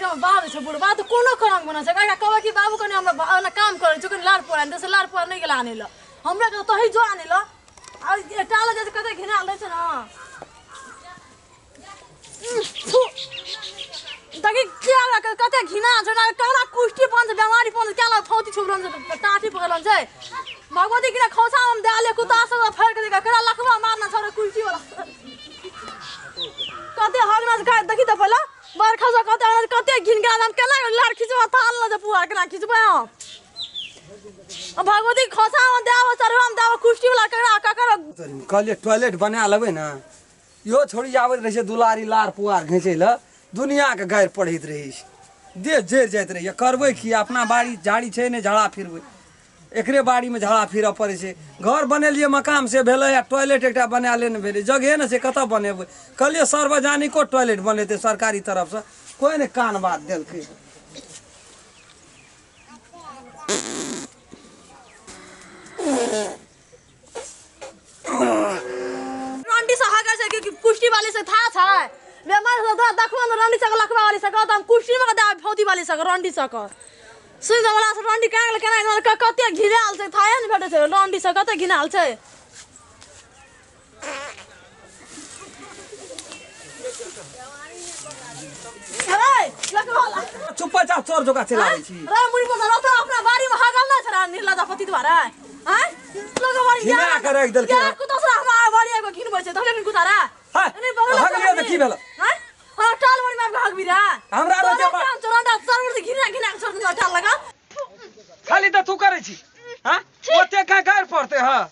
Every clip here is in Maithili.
के बाप छै बुढ़बा तऽ कोनो करंग बना छै। एकरा कहबै कि बाबू कने हमरा ओना काम करै छै, कने लार पुआर आनि दे, से लार पुआर नहि गेला आनै लए, हमरा के तोही जो आनै लए। आ टाल जाइ छै कते घिनायल रहै छै ने। देखी क्या कते घिना छै ना, ककरा कुष्ठी पन छै, बेमारी पन छै, क्या फौती छुप रहल छै, टाटी पकड़ल छै। भगवती किना खोसा हम दे ले कुत्ता सब फाड़ के देखा ककरा लखवा मारना छोड़े कुष्ठी वाला कते हगना छै। देखी तऽ पहिले बरखा से कते हगना, कते घिन गेल। हम केना लार खिचबा थाल न जे पुआर केना खिचबै हम? भगवती खोसा हम दे आबो, चढ़वा हम दे आबो, कुष्ठी वाला ककरा ककर। कहलियै टॉयलेट बना लेबै ने। इहो छोड़ी आबैत रहै छै दुलारी लार पुआर घिचै लए, दुनिआँके गारि पढ़ैत रहै छै, देह जरि जाइत रहैए। करबै की, अपना बाड़ी झाड़ी छै नहि झाड़ा फिरबै, एकरे बाड़ीमे झाड़ा फिरऽ पड़ै छै। घर बनेलियै मकान से भेलै, आ टॉयलेट एकटा बनायले नहि भेलै, जगहे नहि छै, कतऽ बनेबै? कहलियै सार्वजनिको टॉयलेट बनेतै सरकारी तरफसँ, कोइ नहि कान बात देलकै। रंडी से हगा छै कि कुष्ठी वाली से था छै बेमार से तोरा देखबो न रंडी से लखवा वाली से कहत हम कुष्ठी में दे फौती वाली से रंडी से कह सुन वाला से रंडी केना गेल केना कते घिनायल छै, थाए ने भेटै छै। रंडी से कते घिनायल छै। चुपचाप चोर जोका चलाबै छी रे मुड़ी पर रत अपना बाड़ी में हगल ना छरा निर्ला पति द्वारा हैं लोग बाड़ी घिना के राखि देलकै। यार कुत्ता से हमरा बाड़ी एगो घिनबै छै तहने कुत्ता रे हां हगलियो त की भेल? हैं हां टाल बाड़ी में हगबी रे हमरा रे काम चोरंडा चोर से घिना घिना के छोड़ दे टाल लगा खाली त तू करै छी। हां ओते का गारि पड़ते। हां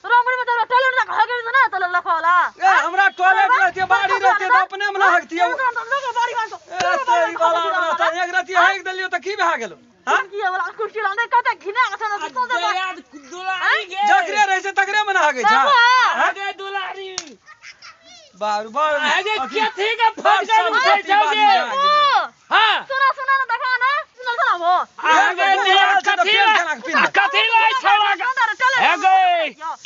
रामरी में तोरा टॉयलेट ना हगे ना तोला लखवाला। ए हमरा टॉयलेट रहते बाड़ी रहते त अपने में ना हगतियो। बाड़ी में ए तेरी वाला हमरा त एक राति हग देलियो त की भए गेलो? हां की वाला कुर्सी लांदे कते घिना के छ न तो दे दुलारी गे जकरे रहे छै तकरे में ना हगे छै। हगे दुलारी बार बार हगे कथी के फटकर उठै छौ गे? हां सुना सुना ना देखा ना सुनल ना वो हगे कथी कथी लै छौड़ा हे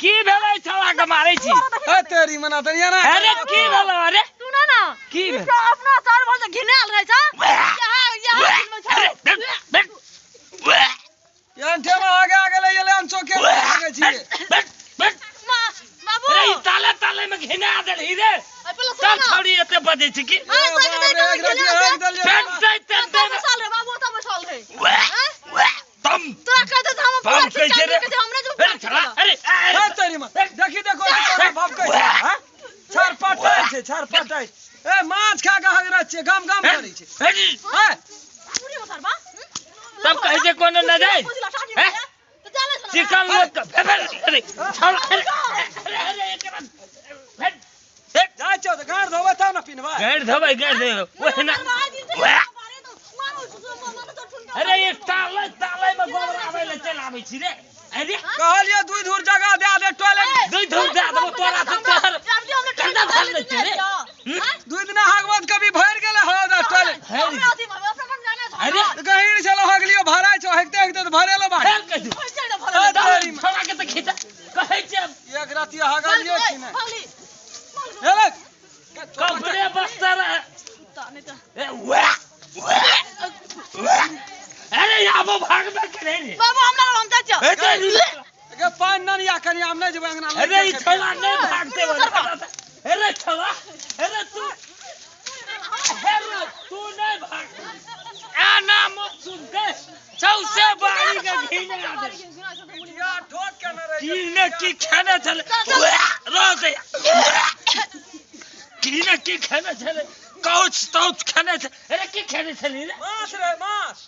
की भेलै छौड़ा के मारै छी? ए तेरी मना त ना। अरे की भेलै? अरे सुना ना की भेल? अपना चार भर से घिनायल रहै छै। यहाँ यहाँ घिनबै छै। यान ठेमा आगे आगे ले गेलै अनचोके आगे छी। बाबू अरे ई ताले ताले में घिना देलही रे। तब छौड़ी एते बजै छै की? बाबू ओतऽ बैसल रहै। तम तोरा कहै छै हम पूरा खिचा के हमरे जो अरे छौड़ा अरे ए तेरी मां देखी देखो तोरा बाप कहै छै। हां छर पटाइ छै, छर पटाइ। ए माछ खा के हगरा छै, गम गम करै छै। हैं तब कहै छै कोनो न जाय चिकन लोक अरे छौड़ा अरे अरे एकरा जाइ छौ त गाड़ धोबै तब न पिनबै। गाड़ धोबै गाड़ धोबै ओहिना। अरे ये ताले ताले में गोबराबै ले चल आबै छी रे। अरे कहलियै दुई धूर जगह दे दे टॉयलेट। दुई धूर दे देबो तोरा से तोहर कंधा धर ले छी रे। दुई दिना हगबत कभी भरि गेलै हो दा टॉयलेट। अरे गहीर छलो हगलियो भराइ छौ हगते हगते त भरेलो बाड़ी। फेर कह दू छौड़ा के त खींचा कहै छै एक राति हगलियो कि नै हेले कपड़े बस्तर ए वाह अरे आबो भागबे करे रे बाबू हमरा हम जाइ छियौ। के पानि न या कनी हम नै जेबै अंगना। अरे ई छौड़ा नै भागते वाला। अरे छौड़ा अरे तू अरे तू नै भाग आ ना मत सुन के चौसे बाड़ी के घिना दे या ठोक के न रहि की ने की खाना छले रह दे की ने की खाना छले कौच तौच खाना छले। अरे की खाने छली रे? माछ रे माछ।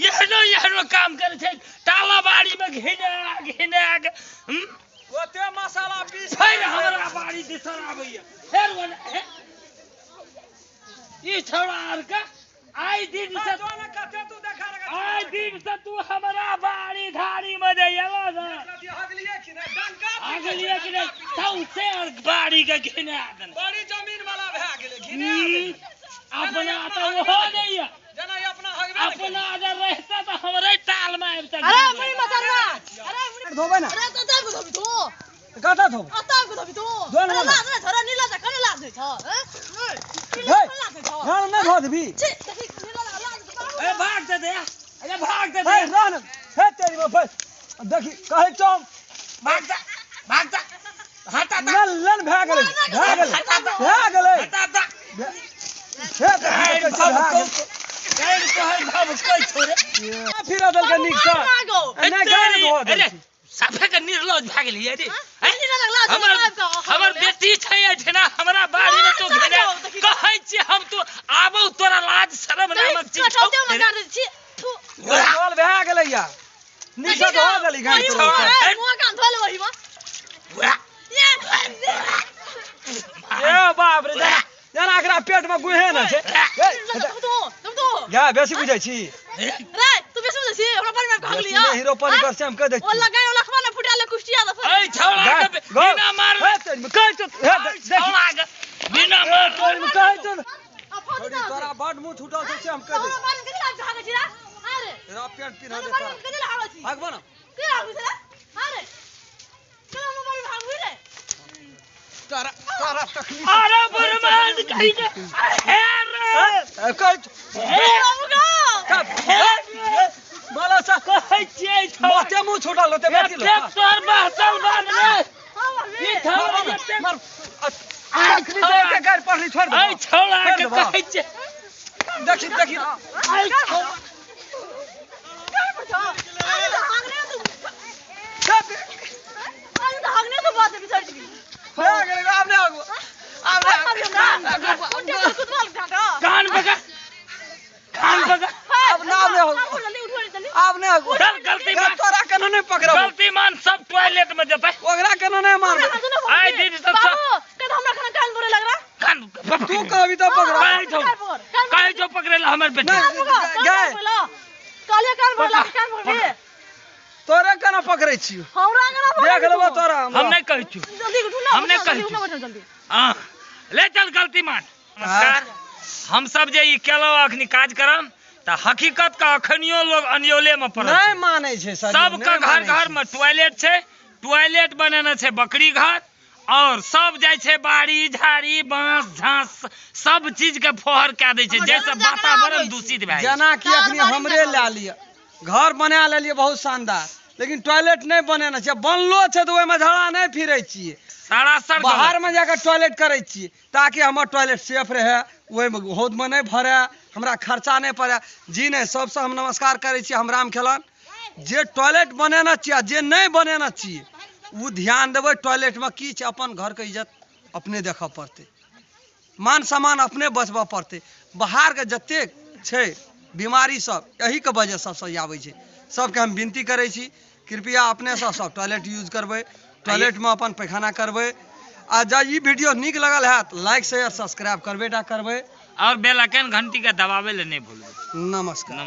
एहनो एहनो काम करै छै टाला बाड़ी में घिना घिना के ओते मसाला पीस फेर हमरा बाड़ी दिसन आबैया फेर ई छौड़ा आर के आइ दिन से आइ दिन से तू हमरा बाड़ी धारी में जे एलो न हगलिए कि नै सौंसे बाड़ी के घिना देने बड़ी जमीन वाला भए गेलै घिना अपना त ओहो नै या जेना अपना हगबे अपना अगर रहता त हमरे टाल में आबि। अरे मुड़ी मसरवा अरे मुड़ी धोबै ना। अरे कतऽ के धोबी तू? कतऽ धोबै? कतऽ के धोबी तू? अरे लाज नै छोड़ा नीला जा कने लाज नहि धो देबी ए भाग दे दे अरे भाग दे हे रह न हे तेरी बस देखी कहै छौ भाग जा भाग जा हटा दा लन लन भए गेलै भए गेलै भए गेलै हटा दा हे फिरा देलकै नीक सँ नहि गारि धो अरे साफे के निर्लज भए गेलियै रे हमर बेटी छै एठना हमरा बाड़ी में तो घेने कहै छी हम तो आबौ तोरा लाज शरम नामक चीज चल भए गेलै या नीक सँ धो देली गारि तोरा मुँह कान धो लेबही मा ए बाप रे जना एकरा पेट में गुहे न छै गा बेसी बुझै छी रे तू बेसी बुझै छी हमरा बारे में कहलियै नहीं हीरो पानी कर से हम कह दै ओ लगाय ओ लखवा ने फुटा ले कुष्टिया दफा ए छौड़ा के बिना मार हे कहै छौ हे छौड़ा के बिना मार कहै छौ तोरा बड मुंह छूटल छै से हम कह दै हमरा बारे में कथि लाज भागै छी रे अरे रा पेट पिन्हा दे तोरा कथि लाज छी भागबो न के भागु छै अरे चल हमरा बारे में भागु रे तोरा तोरा तकलीफ अरे बर्बाद कहि के हे रे कहै छौ बोलो सा कहै छियै माथे मुंह छूटल होते बेटी लो तोर बहसल बात रे ई छौड़ा मार तकलीफ दे के गारि पढ़ली छोड़ दे ए छौड़ा के कहै छियै देखी देखी ए छौड़ा कान पकड़ कान पकड़ अब ना अब अब नहीं हो चल गलती मान तोरा केना नहीं पकड़ब गलती मान सब टॉयलेट में जेतै ओकरा केना नहीं मारबै आइ दीदी सब कद हमरा खाना कान बोरे लग रहा कान तू कहबी तो पकड़ा कहै छौ पकड़े ला हमर बेटी गए काले कान बोरे लग कान बोरे तोरा केना पकड़ै छियौ हमरा केना देख लेबो तोरा हम नहीं कहै छियौ जल्दी उठू ना हम नहीं कहै छियौ जल्दी हां ले चल गलती मान नमस्कार हम सब जे ई केलौ अखनी कार्यक्रम त हकीकत का अखनियो लोग अनियोले में पड़ल नहीं मानै छै सर सबके घर घर में टॉयलेट छै टॉयलेट बनेने छै बकरी घर और सब जाइ छै बाड़ी झाड़ी बांस झांस सब चीज के फोहर कए दै छै जैसे वातावरण दूषित भए जेना कि अखनी हमरे लए लिअ घर बना लेलियै बहुत शानदार लेकिन टॉयलेट नहीं बनेने छै बनलो छै तऽ ओहिमे झाड़ा नहीं फिरै छियै सरासर बाहर में जाकर टॉयलेट करै छियै ताकि हमर टॉयलेट सेफ रहे ओहिमे हौदमे नहीं भरे हमरा खर्चा नहीं पड़े। जी नहीं सबसे हम नमस्कार करै छी हम राम खेलन जे टॉयलेट बनेने छियै आ जे नहीं बनेने छियै ओ ध्यान देबै टॉयलेटमे की छै अपन घरके इज्जत अपने देखऽ पड़तै मान सम्मान अपने बचबऽ पड़तै। बाहरके जतेक छै बीमारी सब एहीके वजह सबसँ आबै छै। सबके हम विनती करै छी कृपया अपने सब सब टॉयलेट यूज करबै टॉयलेटमे अपन पैखाना करबै। आ जँ ई वीडियो नीक लगल हैत लाइक शेयर सब्सक्राइब करबे टा करबै और बेल आइकन घंटी के दबाबै लए नहि भूलबै। नमस्कार।